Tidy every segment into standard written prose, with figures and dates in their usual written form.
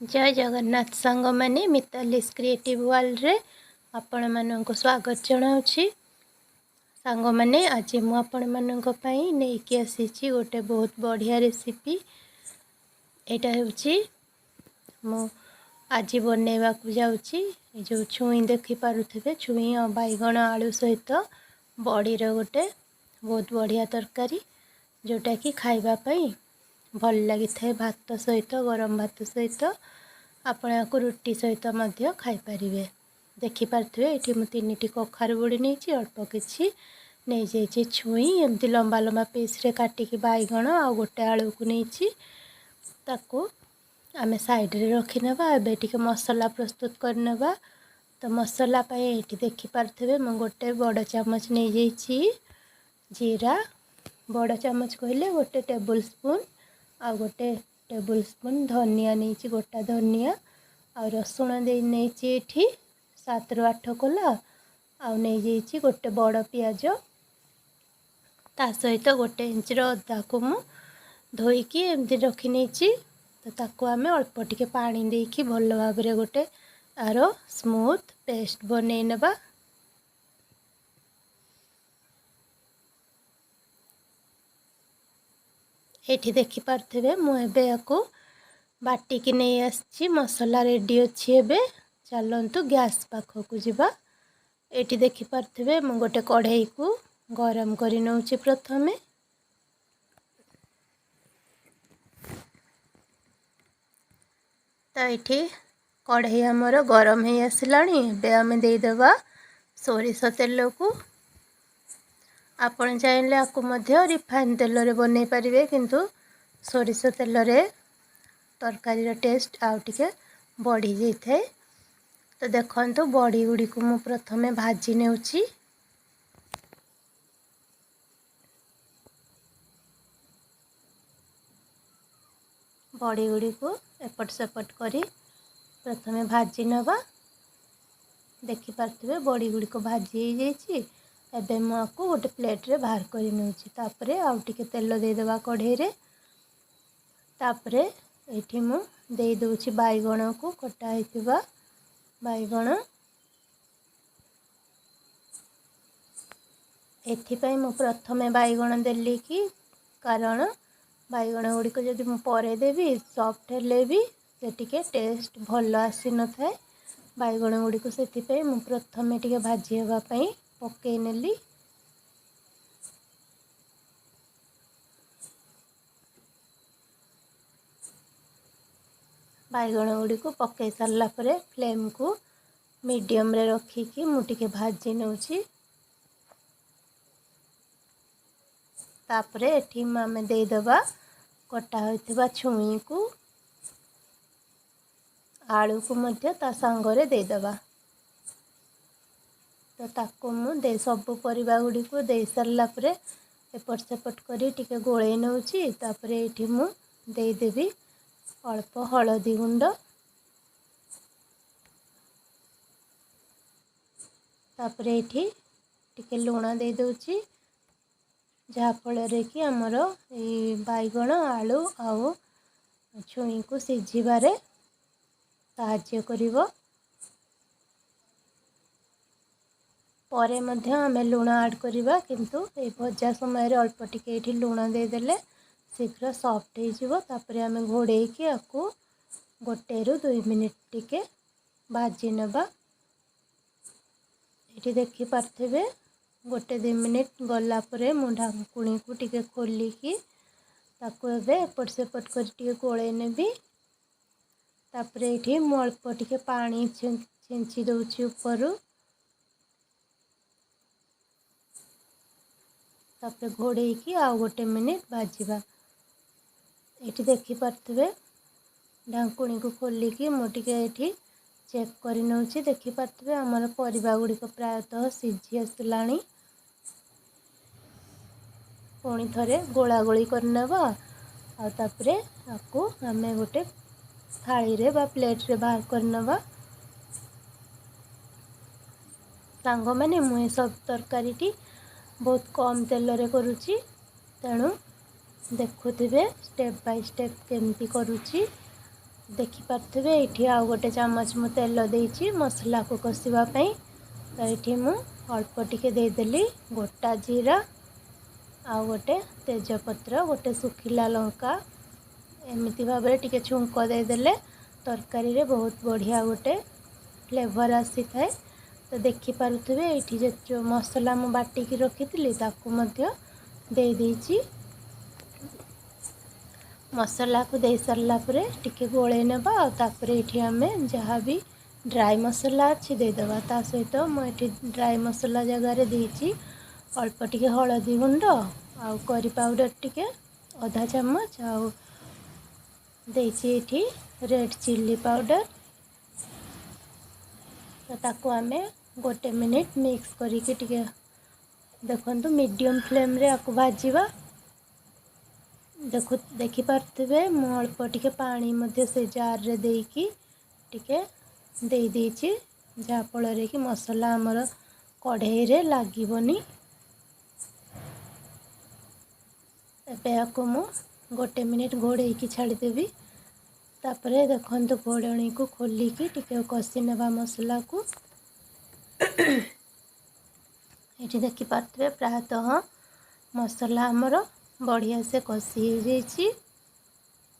ଜୟ ଜଗନ୍ନାଥ ସାଙ୍ଗମାନେ, ମିତାଲିସ୍ କ୍ରିଏଟିଭ୍ ୱାର୍ଲଡ଼ରେ ଆପଣମାନଙ୍କୁ ସ୍ୱାଗତ ଜଣାଉଛି। ସାଙ୍ଗମାନେ, ଆଜି ମୁଁ ଆପଣମାନଙ୍କ ପାଇଁ ନେଇକି ଆସିଛି ଗୋଟେ ବହୁତ ବଢ଼ିଆ ରେସିପି। ଏଇଟା ହେଉଛି ମୁଁ ଆଜି ବନେଇବାକୁ ଯାଉଛି ଏ ଯେଉଁ ଛୁଇଁ ଦେଖିପାରୁଥିବେ, ଛୁଇଁ ଆଉ ବାଇଗଣ ଆଳୁ ସହିତ ବଡ଼ିର ଗୋଟେ ବହୁତ ବଢ଼ିଆ ତରକାରୀ, ଯେଉଁଟାକି ଖାଇବା ପାଇଁ ଭଲ ଲାଗିଥାଏ ଭାତ ସହିତ, ଗରମ ଭାତ ସହିତ। ଆପଣ ଏହାକୁ ରୁଟି ସହିତ ମଧ୍ୟ ଖାଇପାରିବେ। ଦେଖିପାରୁଥିବେ ଏଠି ମୁଁ 3ଟି କଖାରୁ ବଡ଼ି ନେଇଛି, ଅଳ୍ପ କିଛି ନେଇଯାଇଛି ଛୁଇଁ, ଏମିତି ଲମ୍ବା ଲମ୍ବା ପିସ୍ରେ କାଟିକି ବାଇଗଣ ଆଉ ଗୋଟେ ଆଳୁକୁ ନେଇଛି। ତାକୁ ଆମେ ସାଇଡ଼୍ରେ ରଖିନେବା। ଏବେ ଟିକେ ମସଲା ପ୍ରସ୍ତୁତ କରିନେବା। ତ ମସଲା ପାଇଁ ଏଇଠି ଦେଖିପାରୁଥିବେ ମୁଁ ଗୋଟେ ବଡ଼ ଚାମଚ ନେଇଯାଇଛି ଜିରା, ବଡ଼ ଚାମଚ କହିଲେ ଗୋଟେ ଟେବୁଲ୍ ସ୍ପୁନ୍, ଆଉ ଗୋଟେ ଟେବୁଲ୍ ସ୍ପୁନ୍ ଧନିଆ ନେଇଛି, ଗୋଟା ଧନିଆ, ଆଉ ରସୁଣ ଦେଇ ନେଇଛି ଏଠି 7ରୁ 8 କୋଲା, ଆଉ ନେଇଯାଇଛି ଗୋଟେ ବଡ଼ ପିଆଜ, ତା ସହିତ ଗୋଟେ ଇଞ୍ଚର ଅଦାକୁ ମୁଁ ଧୋଇକି ଏମିତି ରଖିନେଇଛି। ତ ତାକୁ ଆମେ ଅଳ୍ପ ଟିକେ ପାଣି ଦେଇକି ଭଲ ଭାବରେ ଗୋଟେ ଆର ସ୍ମୁଥ୍ ପେଷ୍ଟ ବନେଇ ନେବା। ଏଇଠି ଦେଖିପାରୁଥିବେ ମୁଁ ଏବେ ୟାକୁ ବାଟିକି ନେଇ ଆସିଛି, ମସଲା ରେଡ଼ି ଅଛି। ଏବେ ଚାଲନ୍ତୁ ଗ୍ୟାସ୍ ପାଖକୁ ଯିବା। ଏଇଠି ଦେଖିପାରୁଥିବେ ମୁଁ ଗୋଟେ କଢ଼େଇକୁ ଗରମ କରି ନେଉଛି ପ୍ରଥମେ। ତ ଏଇଠି କଢ଼େଇ ଆମର ଗରମ ହେଇ ଆସିଲାଣି। ଏବେ ଆମେ ଦେଇଦେବା ସୋରିଷ ତେଲକୁ। ଆପଣ ଚାହିଁଲେ ଆକୁ ମଧ୍ୟ ରିଫାଇନ୍ ତେଲରେ ବନେଇ ପାରିବେ, କିନ୍ତୁ ସୋରିଷ ତେଲରେ ତରକାରୀର ଟେଷ୍ଟ ଆଉ ଟିକେ ବଢ଼ିଯାଇଥାଏ। ତ ଦେଖନ୍ତୁ ବଡ଼ି ଗୁଡ଼ିକୁ ମୁଁ ପ୍ରଥମେ ଭାଜି ନେଉଛି। ବଡ଼ି ଗୁଡ଼ିକୁ ଏପଟ ସେପଟ କରି ପ୍ରଥମେ ଭାଜି ନେବା। ଦେଖିପାରୁଥିବେ ବଡ଼ି ଗୁଡ଼ିକ ଭାଜି ହେଇଯାଇଛି। ଏବେ ମୁଁ ଆକୁ ଗୋଟେ ପ୍ଲେଟ୍ରେ ବାହାର କରି ନେଉଛି। ତାପରେ ଆଉ ଟିକେ ତେଲ ଦେଇଦେବା କଢ଼େଇରେ। ତାପରେ ଏଇଠି ମୁଁ ଦେଇଦେଉଛି ବାଇଗଣକୁ, କଟା ହେଇଥିବା ବାଇଗଣ। ଏଥିପାଇଁ ମୁଁ ପ୍ରଥମେ ବାଇଗଣ ଦେଲି କି କାରଣ ବାଇଗଣ ଗୁଡ଼ିକ ଯଦି ମୁଁ ପରେ ଦେବି ସଫ୍ଟ ହେଲେ ବି ସେ ଟିକେ ଟେଷ୍ଟ ଭଲ ଆସିନଥାଏ ବାଇଗଣ ଗୁଡ଼ିକୁ, ସେଥିପାଇଁ ମୁଁ ପ୍ରଥମେ ଟିକେ ଭାଜି ହେବା ପାଇଁ ପକାଇ ନେଲି। ବାଇଗଣ ଗୁଡ଼ିକୁ ପକାଇ ସାରିଲା ପରେ ଫ୍ଲେମ୍କୁ ମିଡ଼ିୟମ୍ରେ ରଖିକି ମୁଁ ଟିକେ ଭାଜି ନେଉଛି। ତାପରେ ଏଠି ଆମେ ଦେଇଦେବା କଟା ହୋଇଥିବା ଛୁଇଁକୁ, ଆଳୁକୁ ମଧ୍ୟ ତା ସାଙ୍ଗରେ ଦେଇଦେବା। ତ ତାକୁ ମୁଁ ଦେଇ ସବୁ ପରିବା ଗୁଡ଼ିକୁ ଦେଇ ସାରିଲା ପରେ ଏପଟ ସେପଟ କରି ଟିକେ ଗୋଳେଇ ନେଉଛି। ତାପରେ ଏଇଠି ମୁଁ ଦେଇଦେବି ଅଳ୍ପ ହଳଦୀ ଗୁଣ୍ଡ, ତାପରେ ଏଇଠି ଟିକେ ଲୁଣ ଦେଇଦେଉଛି, ଯାହାଫଳରେ କି ଆମର ଏଇ ବାଇଗଣ, ଆଳୁ ଆଉ ଛୁଇଁକୁ ସିଝିବାରେ ସାହାଯ୍ୟ କରିବ। ପରେ ମଧ୍ୟ ଆମେ ଲୁଣ ଆଡ଼୍ କରିବା, କିନ୍ତୁ ଏଇ ଭଜା ସମୟରେ ଅଳ୍ପ ଟିକେ ଏଇଠି ଲୁଣ ଦେଇଦେଲେ ଶୀଘ୍ର ସଫ୍ଟ ହେଇଯିବ। ତାପରେ ଆମେ ଘୋଡ଼େଇକି ଆକୁ 1ରୁ 2 ମିନିଟ୍ ଟିକେ ଭାଜି ନେବା। ଏଠି ଦେଖିପାରୁଥିବେ 1-2 ମିନିଟ୍ ଗଲା ପରେ ମୁଁ ଢାଙ୍କୁଣୀକୁ ଟିକେ ଖୋଲିକି ତାକୁ ଏବେ ଏପଟ ସେପଟ କରି ଟିକେ ଗୋଳେଇ ନେବି। ତାପରେ ଏଇଠି ମୁଁ ଅଳ୍ପ ଟିକେ ପାଣି ଛିଞ୍ଚି ଦେଉଛି ଉପରୁ। ତାପରେ ଘୋଡ଼େଇକି ଆଉ 1 ମିନିଟ୍ ଭାଜିବା। ଏଇଠି ଦେଖିପାରୁଥିବେ ଢାଙ୍କୁଣୀକୁ ଖୋଲିକି ମୁଁ ଟିକେ ଏଇଠି ଚେକ୍ କରି ନେଉଛି। ଦେଖିପାରୁଥିବେ ଆମର ପରିବା ଗୁଡ଼ିକ ପ୍ରାୟତଃ ସିଝି ଆସିଲାଣି। ପୁଣି ଥରେ ଗୋଳାଗୋଳି କରିନେବା ଆଉ ତାପରେ ଆକୁ ଆମେ ଗୋଟେ ଥାଳିରେ ବା ପ୍ଲେଟ୍ରେ ବାହାର କରିନେବା। ସାଙ୍ଗମାନେ, ମୁଁ ଏସବୁ ତରକାରୀଟି ବହୁତ କମ୍ ତେଲରେ କରୁଛି, ତେଣୁ ଦେଖୁଥିବେ ଷ୍ଟେପ୍ ବାଇ ଷ୍ଟେପ୍ କେମିତି କରୁଛି। ଦେଖିପାରୁଥିବେ, ଏଇଠି ଆଉ ଗୋଟେ ଚାମଚ ମୁଁ ତେଲ ଦେଇଛି ମସଲାକୁ କଷିବା ପାଇଁ। ତ ଏଇଠି ମୁଁ ଅଳ୍ପ ଟିକେ ଦେଇଦେଲି ଗୋଟା ଜିରା ଆଉ ଗୋଟେ ତେଜପତ୍ର, ଗୋଟେ ଶୁଖିଲା ଲଙ୍କା। ଏମିତି ଭାବରେ ଟିକେ ଛୁଙ୍କ ଦେଇଦେଲେ ତରକାରୀରେ ବହୁତ ବଢ଼ିଆ ଗୋଟେ ଫ୍ଲେଭର୍ ଆସିଥାଏ। ତ ଦେଖିପାରୁଥିବେ, ଏଇଠି ଯେଉଁ ମସଲା ମୁଁ ବାଟିକି ରଖିଥିଲି ତାକୁ ମଧ୍ୟ ଦେଇଦେଇଛି। ମସଲାକୁ ଦେଇ ସାରିଲା ପରେ ଟିକେ ଗୋଳେଇ ନେବା, ଆଉ ତାପରେ ଏଇଠି ଆମେ ଯାହା ବି ଡ୍ରାଏ ମସଲା ଅଛି ଦେଇଦେବା। ତା ସହିତ ମୁଁ ଏଠି ଡ୍ରାଏ ମସଲା ଜାଗାରେ ଦେଇଛି ଅଳ୍ପ ଟିକେ ହଳଦୀ ଗୁଣ୍ଡ ଆଉ କରି ପାଉଡ଼ର ଟିକେ ଅଧା ଚାମଚ, ଆଉ ଦେଇଛି ଏଇଠି ରେଡ଼୍ ଚିଲି ପାଉଡ଼ର। ତ ତାକୁ ଆମେ ଗୋଟେ ମିନିଟ୍ ମିକ୍ସ କରିକି ଟିକେ ଦେଖନ୍ତୁ, ମିଡ଼ିୟମ୍ ଫ୍ଲେମ୍ରେ ଆକୁ ଭାଜିବା। ଦେଖିପାରୁଥିବେ, ମୁଁ ଅଳ୍ପ ଟିକେ ପାଣି ମଧ୍ୟ ସେ ଜାର୍ରେ ଦେଇକି ଟିକେ ଦେଇଦେଇଛି, ଯାହାଫଳରେ କି ମସଲା ଆମର କଢ଼େଇରେ ଲାଗିବନି। ଏବେ ୟାକୁ ମୁଁ ଗୋଟେ ମିନିଟ୍ ଘୋଡ଼େଇକି ଛାଡ଼ିଦେବି। ତାପରେ ଦେଖନ୍ତୁ, ଘୋଡ଼ଣୀକୁ ଖୋଲିକି ଟିକେ କଷି ନେବା ମସଲାକୁ। ଏଠି ଦେଖିପାରୁଥିବେ, ପ୍ରାୟତଃ ମସଲା ଆମର ବଢ଼ିଆ ସେ କଷି ହେଇଯାଇଛି।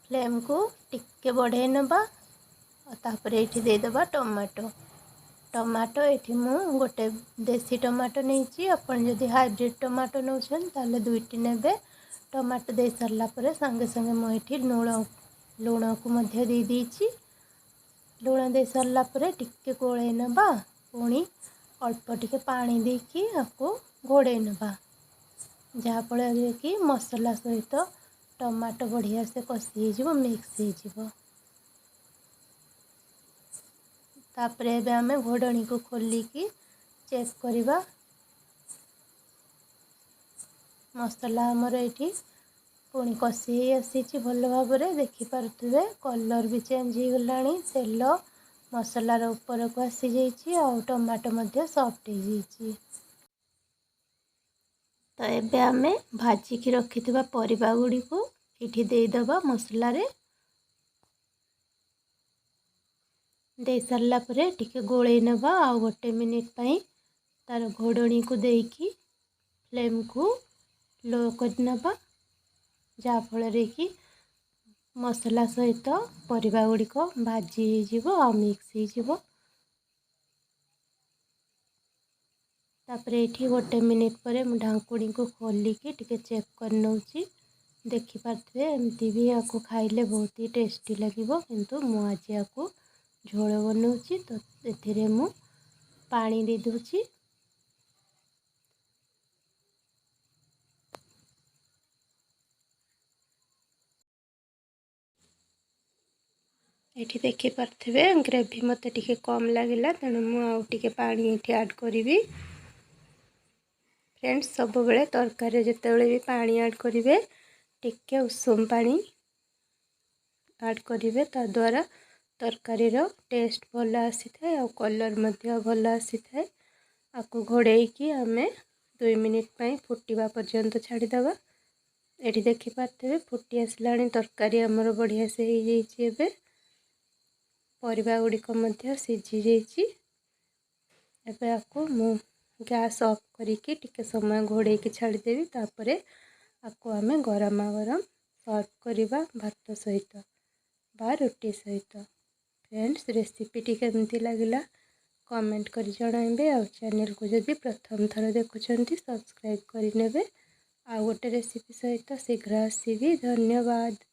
ଫ୍ଲେମ୍କୁ ଟିକେ ବଢ଼େଇ ନେବା ଆଉ ତାପରେ ଏଇଠି ଦେଇଦେବା ଟମାଟୋ। ଟମାଟୋ ଏଠି ମୁଁ ଗୋଟେ ଦେଶୀ ଟମାଟୋ ନେଇଛି। ଆପଣ ଯଦି ହାଇବ୍ରିଡ଼ ଟମାଟୋ ନେଉଛନ୍ତି ତାହେଲେ 2ଟି ନେବେ। ଟମାଟୋ ଦେଇ ସାରିଲା ପରେ ସାଙ୍ଗେ ସାଙ୍ଗେ ମୁଁ ଏଠି ଲୁଣକୁ ମଧ୍ୟ ଦେଇଦେଇଛି। ଲୁଣ ଦେଇ ସାରିଲା ପରେ ଟିକେ ଗୋଳେଇ ନେବା। ପୁଣି ଅଳ୍ପ ଟିକେ ପାଣି ଦେଇକି ଆକୁ ଘୋଡ଼େଇ ନେବା, ଯାହାଫଳରେ କି ମସଲା ସହିତ ଟମାଟୋ ବଢ଼ିଆ ସେ କଷି ହେଇଯିବ, ମିକ୍ସ ହେଇଯିବ। ତାପରେ ଏବେ ଆମେ ଘୋଡ଼ଣୀକୁ ଖୋଲିକି ଚେକ୍ କରିବା। ମସଲା ଆମର ଏଇଠି ପୁଣି କଷି ହେଇ ଆସିଛି ଭଲ ଭାବରେ। ଦେଖିପାରୁଥିବେ, କଲର୍ ବି ଚେଞ୍ଜ ହେଇଗଲାଣି, ତେଲ ମସଲାର ଉପରକୁ ଆସିଯାଇଛି ଆଉ ଟମାଟୋ ମଧ୍ୟ ସଫ୍ଟ ହେଇଯାଇଛି। ତ ଏବେ ଆମେ ଭାଜିକି ରଖିଥିବା ପରିବା ଗୁଡ଼ିକୁ ଏଇଠି ଦେଇଦେବା ମସଲାରେ। ଦେଇ ସାରିଲା ପରେ ଟିକେ ଗୋଳେଇ ନେବା ଆଉ ଗୋଟେ ମିନିଟ୍ ପାଇଁ ତା'ର ଘୋଡ଼ଣୀକୁ ଦେଇକି ଫ୍ଲେମ୍କୁ ଲୋ କରିନେବା, ଯାହାଫଳରେ କି ମସଲା ସହିତ ପରିବା ଗୁଡ଼ିକ ଭାଜି ହେଇଯିବ ଆଉ ମିକ୍ସ ହେଇଯିବ। ତାପରେ ଏଇଠି ଗୋଟେ ମିନିଟ୍ ପରେ ମୁଁ ଢାଙ୍କୁଣୀକୁ ଖୋଲିକି ଟିକେ ଚେକ୍ କରିନେଉଛି। ଦେଖିପାରୁଥିବେ, ଏମିତି ବି ୟାକୁ ଖାଇଲେ ବହୁତ ହି ଟେଷ୍ଟି ଲାଗିବ, କିନ୍ତୁ ମୁଁ ଆଜି ୟାକୁ ଝୋଳ ବନାଉଛି। ତ ଏଥିରେ ମୁଁ ପାଣି ଦେଇଦେଉଛି। ଏଠି ଦେଖିପାରୁଥିବେ, ଗ୍ରେଭି ମୋତେ ଟିକେ କମ୍ ଲାଗିଲା, ତେଣୁ ମୁଁ ଆଉ ଟିକେ ପାଣି ଏଠି ଆଡ଼୍ କରିବି। ଫ୍ରେଣ୍ଡସ୍, ସବୁବେଳେ ତରକାରୀରେ ଯେତେବେଳେ ବି ପାଣି ଆଡ଼୍ କରିବେ ଟିକେ ଉଷୁମ ପାଣି ଆଡ଼୍ କରିବେ। ତାଦ୍ୱାରା ତରକାରୀର ଟେଷ୍ଟ ଭଲ ଆସିଥାଏ ଆଉ କଲର୍ ମଧ୍ୟ ଭଲ ଆସିଥାଏ। ଆକୁ ଘୋଡ଼େଇକି ଆମେ 2 ମିନିଟ୍ ପାଇଁ ଫୁଟିବା ପର୍ଯ୍ୟନ୍ତ ଛାଡ଼ିଦେବା। ଏଠି ଦେଖିପାରୁଥିବେ, ଫୁଟି ଆସିଲାଣି ତରକାରୀ ଆମର, ବଢ଼ିଆ ସେ ହେଇଯାଇଛି। ଏବେ ପରିବା ଗୁଡ଼ିକ ମଧ୍ୟ ସିଝି ଯାଇଛି। ଏବେ ଆକୁ ମୁଁ ଗ୍ୟାସ୍ ଅଫ୍ କରିକି ଟିକେ ସମୟ ଘୋଡ଼େଇକି ଛାଡ଼ିଦେବି। ତାପରେ ଆକୁ ଆମେ ଗରମା ଗରମ ସର୍ଭ କରିବା ଭାତ ସହିତ ବା ରୁଟି ସହିତ। ଫ୍ରେଣ୍ଡସ୍, ରେସିପିଟି କେମିତି ଲାଗିଲା କମେଣ୍ଟ କରି ଜଣାଇବେ, ଆଉ ଚ୍ୟାନେଲକୁ ଯଦି ପ୍ରଥମ ଥର ଦେଖୁଛନ୍ତି ସବସ୍କ୍ରାଇବ୍ କରିନେବେ। ଆଉ ଗୋଟେ ରେସିପି ସହିତ ଶୀଘ୍ର ଆସିବି। ଧନ୍ୟବାଦ।